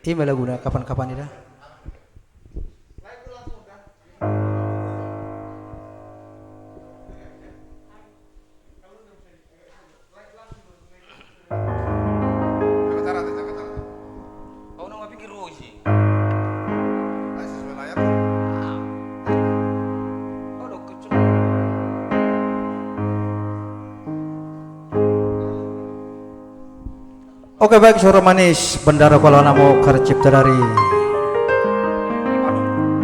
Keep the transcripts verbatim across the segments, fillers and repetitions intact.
I ma laguna kapan-kapan i da. Jaga jarak, jaga jarak. Kau nama pikir Rozi. Ayo, sesuai layar. Kau dong kecil. Oke, baik, Sora Manis, Bandara Kuala Namu, karya cipta dari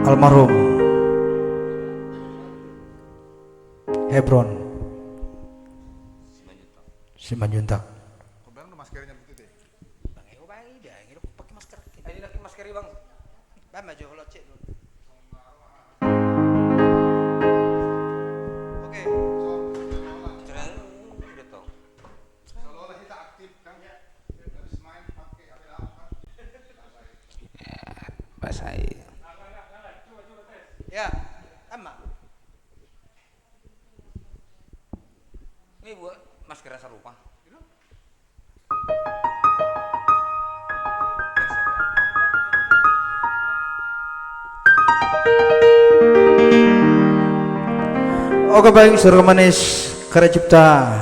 almarhum Hebron Simanjuntak. Bang, io, Bang, ida, ida, pakai masker. Eh, ini lagi masker, Bang. Bang, maju, kalau cek dulu. Oke. Cerah, udah tahu. Seolah-olah kita aktif, kan? Habis main pakai apa? Ya, basah i. Ya, aman. Ini buat masker rasa lupa. Oke, baik, Sora Manis, karya cipta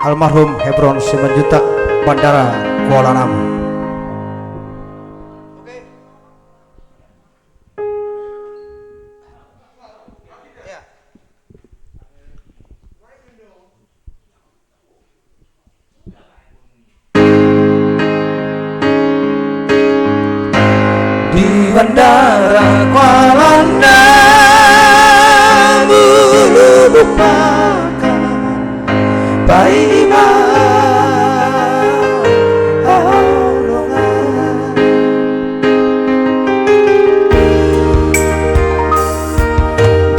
almarhum Hebron Simanjuntak, Bandara Kuala Namu. Oke. Ya. Di Bandara Kuala Namu, lupa paima haholongan.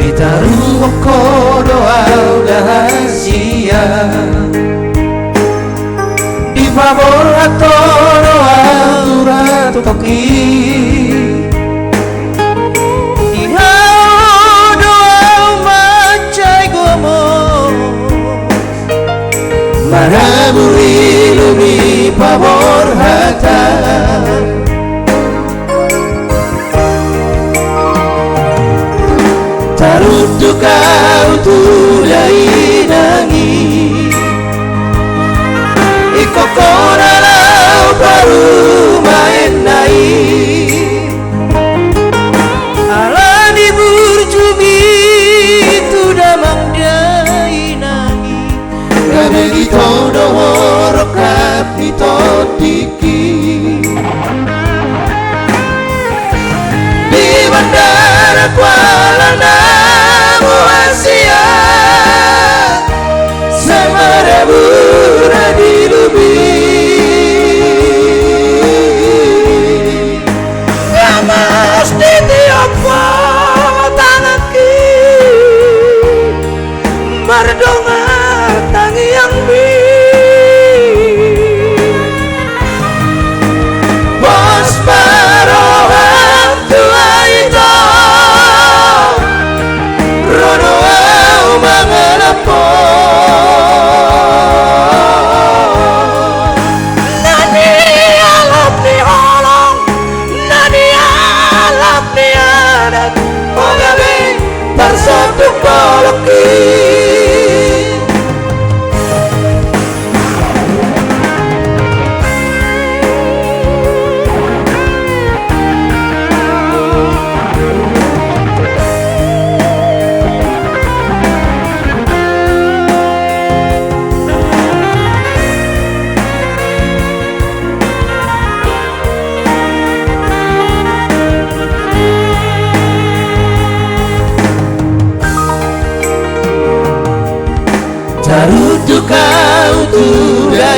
Ditaruhon ho do au da hasian, dipaborhat ho do au tu rantongki. Di hau do au mansai gomos, marhaburi lobi paborhatan. Taruntuk au tu dainang i, ingkon ho do laho parumaenna i. Alani burju i tu damang dainang i, gabe gitong do ho rongkap ni tondingki. Di Bandara Kuala Namu hasian, sai marhabura di lobi. Nga mesti tiop ho tanganki, mardongan tangiangmi. Pos ma roham tu ito, ro do au mangalap ho. Na nialap ni holong, na nialap ni adat, ho gabe parsonduk bolongki. Taruntuk au tu da